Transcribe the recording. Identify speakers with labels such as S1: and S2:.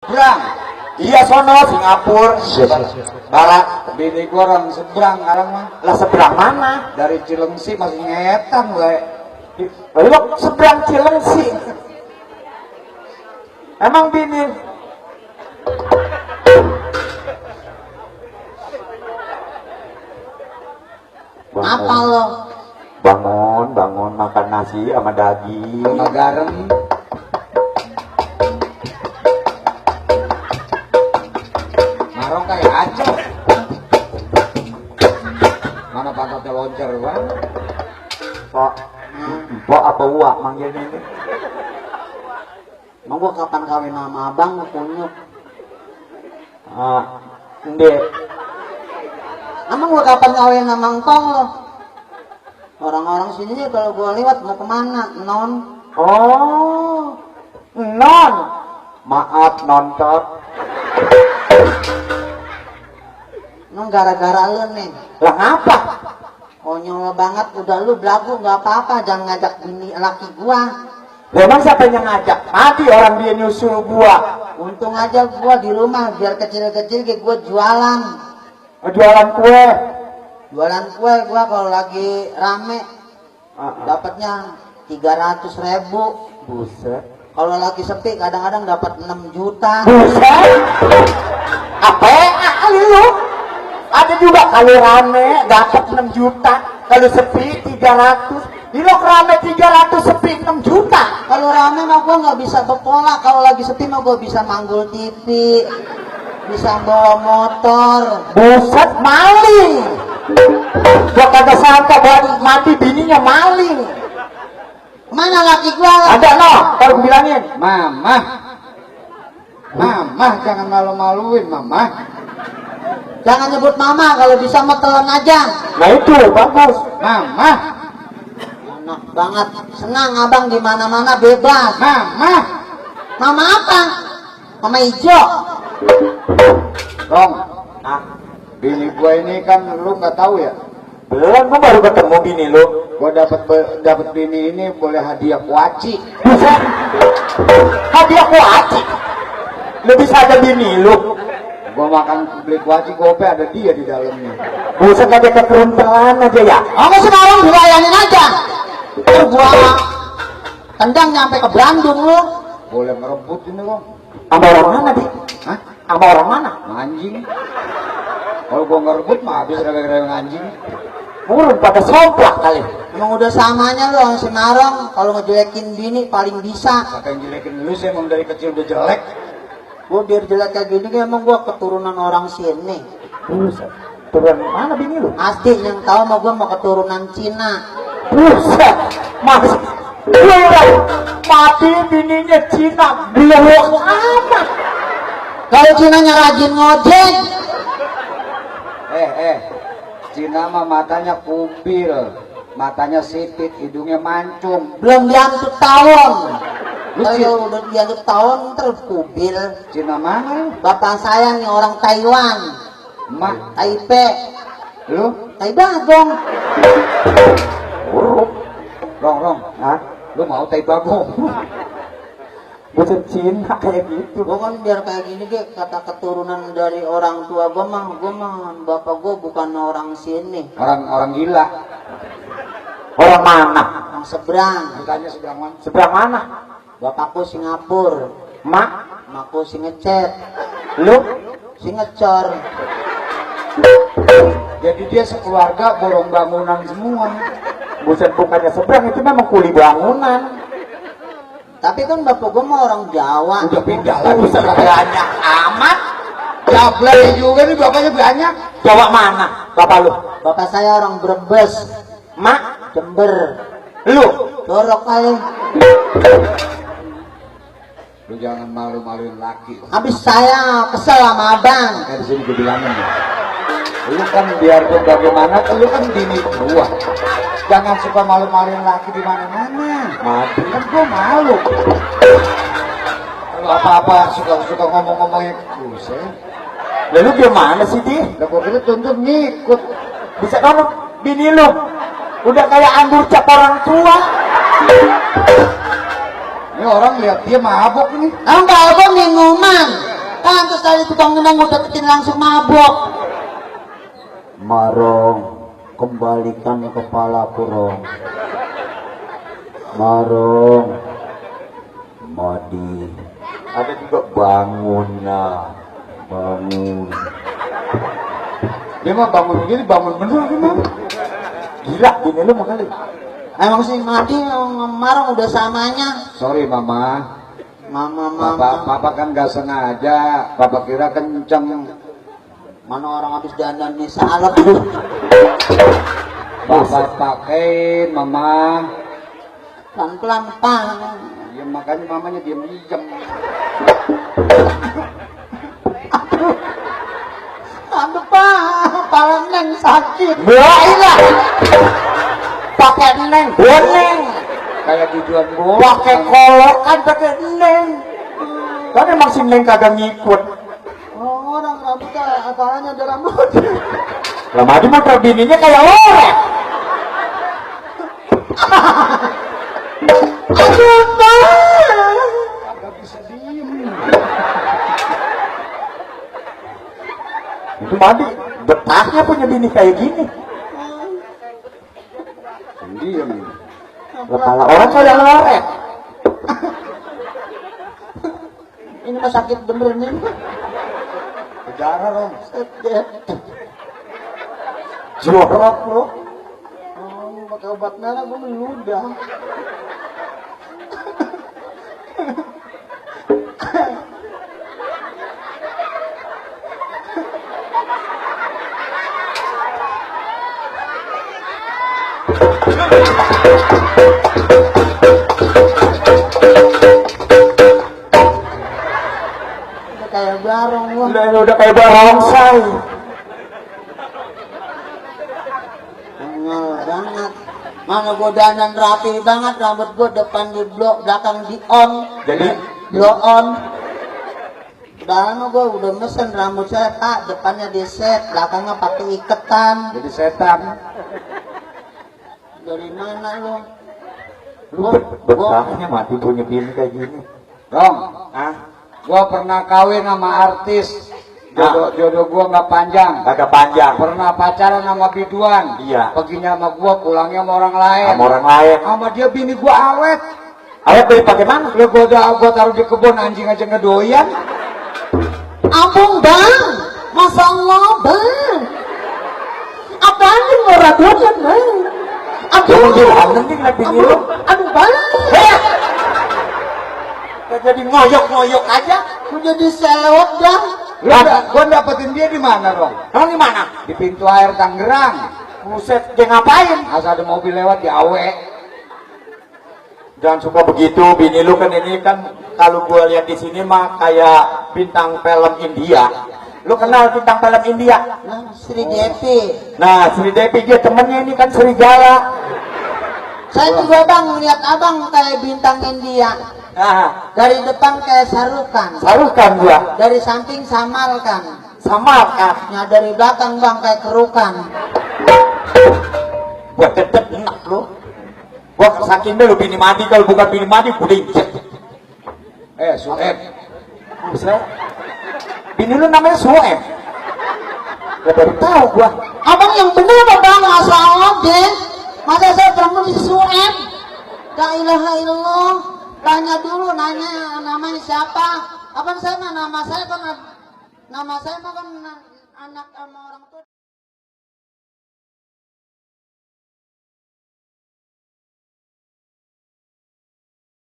S1: Seberang. Iya sono Singapura. Barat. Bini gua orang seberang sekarang mah.
S2: Lah seberang mana?
S1: Dari Cilengsi masih ngetan gue.
S2: Lu seberang Cilengsi. Emang bini
S3: Apa lo?
S2: bangun makan nasi sama daging
S1: Sama garam. Marong kayak acok. Mana pantatnya loncer bang?
S2: Pok Pok apa uak manggilnya ini?
S3: Emang gua kapan kawin sama abang lu kunyuk?
S2: Ndek.
S3: Emang gua kapan kawin sama engkong lo? Orang-orang sini kalau gua lewat mau kemana? Non.
S2: Oh, non. Maaf nonton.
S3: Non gara-gara lu nih.
S2: Lah ngapa?
S3: Konyol banget udah lu belagu nggak apa-apa, jangan ngajak bini laki gua.
S2: Memang siapa yang ngajak? Mati orang dia nyusul gua.
S3: Untung aja gua di rumah biar kecil-kecil kayak gua jualan.
S2: Jualan kue.
S3: Jualan kue gua kalau lagi rame dapatnya 300.000.
S2: Buset.
S3: Kalau lagi sepi kadang-kadang dapat 6 juta.
S2: Buset. Apa kali lu? Ada juga kalau rame dapat 6 juta, kalau sepi 300. Di lo rame 300 sepi 6 juta.
S3: Kalau rame mah gua nggak bisa berpola, kalau lagi sepi mah gua bisa manggul TV, bisa bawa motor.
S2: Buset, maling. Gua kagak sangka baru mati bininya maling.
S3: Mana laki gua?
S2: Ada no, kalau bilangin.
S1: Mama. Mama jangan malu-maluin mama.
S3: Jangan nyebut mama, kalau bisa mah telan aja.
S2: Nah itu bagus.
S1: Mama.
S3: Enak banget, senang abang di mana-mana bebas.
S1: Mama.
S3: Mama apa? Mama hijau.
S1: Rong. Bini gua ini kan lu nggak tahu ya.
S2: Belum, gua baru ketemu bini lu.
S1: Gua dapat bini ini boleh hadiah kuaci.
S2: Buset. Hadiah kuaci. Lu bisa ada bini lu.
S1: Gua makan beli kuaci gope ada dia di dalamnya.
S2: Buset aja kekeruntelan aja ya.
S3: Kamu sekarang dilayanin aja. Ntar gua tendang nyampe ke Bandung lu.
S1: Boleh ngerebut ini Rong.
S2: Sama orang mana di?
S1: Hah?
S2: Sama orang mana?
S1: Anjing. Kalau gua ngerebut mah habis gara-gara anjing.
S2: Burung pada somplak kali.
S3: Emang udah samanya lu sama si Marong, kalau ngejelekin bini paling bisa.
S1: Kata yang jelekin lu saya emang dari kecil udah jelek.
S3: Gua biar jelek kayak gini kan emang gua keturunan orang sini.
S2: Buset. Turun mana bini lu?
S3: Pasti yang tahu mah gua mau keturunan Cina.
S2: Buset. Mas. Mati bininya Cina. Belum amat.
S3: Kalau Cinanya rajin ngojek.
S1: Cina mah matanya kubil, matanya sipit, hidungnya mancung.
S3: Belum diantut tahun. Kalau udah diantut tahun terus kubil.
S1: Cina mana?
S3: Bapak saya nih orang Taiwan.
S1: Mak,
S3: Taipei.
S1: lu?
S3: Taibagong.
S1: Rong,
S2: Hah?
S1: lu mau tai bagong?
S2: Buset Cina kayak gitu.
S3: Gua kan biar kayak gini deh, kata keturunan dari orang tua gua mah bapak gua bukan orang sini.
S1: Orang gila.
S2: Orang mana?
S3: Orang seberang.
S1: Ditanya sebelah mana?
S2: Seberang mana?
S3: Bapakku Singapura.
S2: Mak?
S3: Makku si ngecet.
S2: Lu?
S3: Si ngecor.
S1: Jadi dia sekeluarga borong bangunan semua.
S2: Buset bukannya seberang, itu memang kuli bangunan.
S3: Tapi kan bapak gua mah orang Jawa.
S1: Udah pindah lagi.
S2: Buset banyak amat.
S1: Jablay juga nih bapaknya banyak.
S2: Jawa mana? Bapak lu?
S3: Bapak saya orang Brebes.
S2: Mak?
S3: Jember.
S2: Lu?
S3: Dorok kali.
S1: Lu jangan malu-maluin laki.
S3: Habis saya kesel sama abang.
S1: Kayak di sini gue bilangin ya. Lu kan biarpun bagaimana, lu kan bini gua. Jangan suka malu-maluin laki di mana-mana.
S2: Mati.
S1: Kan gua malu. Kalau apa-apa suka ngomong-ngomongnya buset.
S2: Lalu gimana sih di?
S1: Lah gua kira tuntut ngikut.
S2: Bisa kamu bini lu? Udah kayak anggur cap orang tua.
S1: Ini orang lihat dia mabok nih.
S3: Enggak, abang minuman. tukang ngeneng udah deketin langsung mabok.
S1: Marong, kembalikan kepalaku Rong. Marong, Madi, ada juga bangun nah, bangun. Dia mah bangun begini, bangun bener gimana? Gila, gini lu makanya.
S3: Emang si Madi Marong udah samanya.
S1: Sorry mama.
S3: Mama.
S1: Papa kan gak sengaja, papa kira kenceng.
S3: Mana orang habis dandan nih salep.
S1: Papa pakein mama.
S3: Pelan-pelan Pak.
S1: Ya makanya mamanya diam-diam.
S3: Aduh Pak, kepala Neng sakit.
S2: Buailah. Pakai neng, boneng.
S1: Kayak tujuan gua.
S2: Pakai kolor kan pakai neng. Kan emang si neng kagak ngikut.
S3: Oh, orang rambutnya apalanya ada rambut.
S2: Lah Madi motor bininya kayak lorek.
S3: Aduh Pak.
S1: Gak bisa diem.
S2: Itu Madi betahnya punya bini kayak gini.
S1: Diem.
S2: Kepala orang kayak lorek.
S3: Ini mah sakit bener nih.
S1: Sejarah dong.
S2: Jorok lo.
S3: Oh, pakai obat merah gue meludah. Udah kayak barong gua.
S2: Udah kayak barongsai.
S3: Bengel banget. Mana gua dandan rapi banget, rambut gua depan di blok, belakang di on.
S2: Jadi
S3: Blow on. Padahal gua udah mesen rambut saya Pak, depannya di set, belakangnya pakai iketan.
S1: Jadi setan.
S3: Dari mana lo?
S2: lu betahnya Madi punya bini kayak gini.
S1: Rong,
S2: Ah,
S1: gua pernah kawin sama artis. Jodoh gua nggak panjang.
S2: kagak panjang.
S1: Pernah pacaran sama biduan.
S2: Iya.
S1: Paginya sama gua, pulangnya sama orang lain.
S2: Sama orang lain.
S1: Sama dia bini gua awet.
S2: Awet beli pakai mana?
S1: Lu gua taruh di kebun, anjing aja ngedoyan.
S3: Ampun Bang, Masya Allah Bang. Apaan nih murah banget Bang?
S2: Jangan
S3: Aduh,
S2: dihaneng nih ngeliat bini lu.
S3: aduh Bang.
S2: Kayak jadi ngoyok-ngoyok aja.
S3: Gua jadi sewot dah.
S1: Gua dapetin dia di mana, Rong?
S2: Emang di mana?
S1: Di pintu air Tangerang.
S2: Buset, dia ngapain?
S1: Asal ada mobil lewat di awe.
S2: Jangan suka begitu, bini lu kan ini kan kalau gua lihat di sini mah kayak bintang film India. Lu kenal bintang film India?
S3: Nah, Sri Devi.
S2: Nah, Sri Devi dia temennya ini kan serigala.
S3: Saya juga Bang lihat abang kayak bintang India.
S2: Nah,
S3: Dari depan kayak sarukan.
S2: sarukan gua.
S3: Dari samping samalkan.
S2: Sama kan?
S3: Nah dari belakang Bang kayak kerukan.
S2: Gua tetep enak lu. Gua saking dulu bini Madi, kalau bukan bini Madi gua injek.
S1: Sueb.
S2: Buset. Bini lu namanya Sueb. Gak baru tahu gua.
S3: Abang yang bener apa Bang? Asal deh. Masa saya perempuan di Suem? La ilaha illallah. Tanya dulu, nanya namanya siapa? Apa saya mah nama saya kan anak sama orang tua.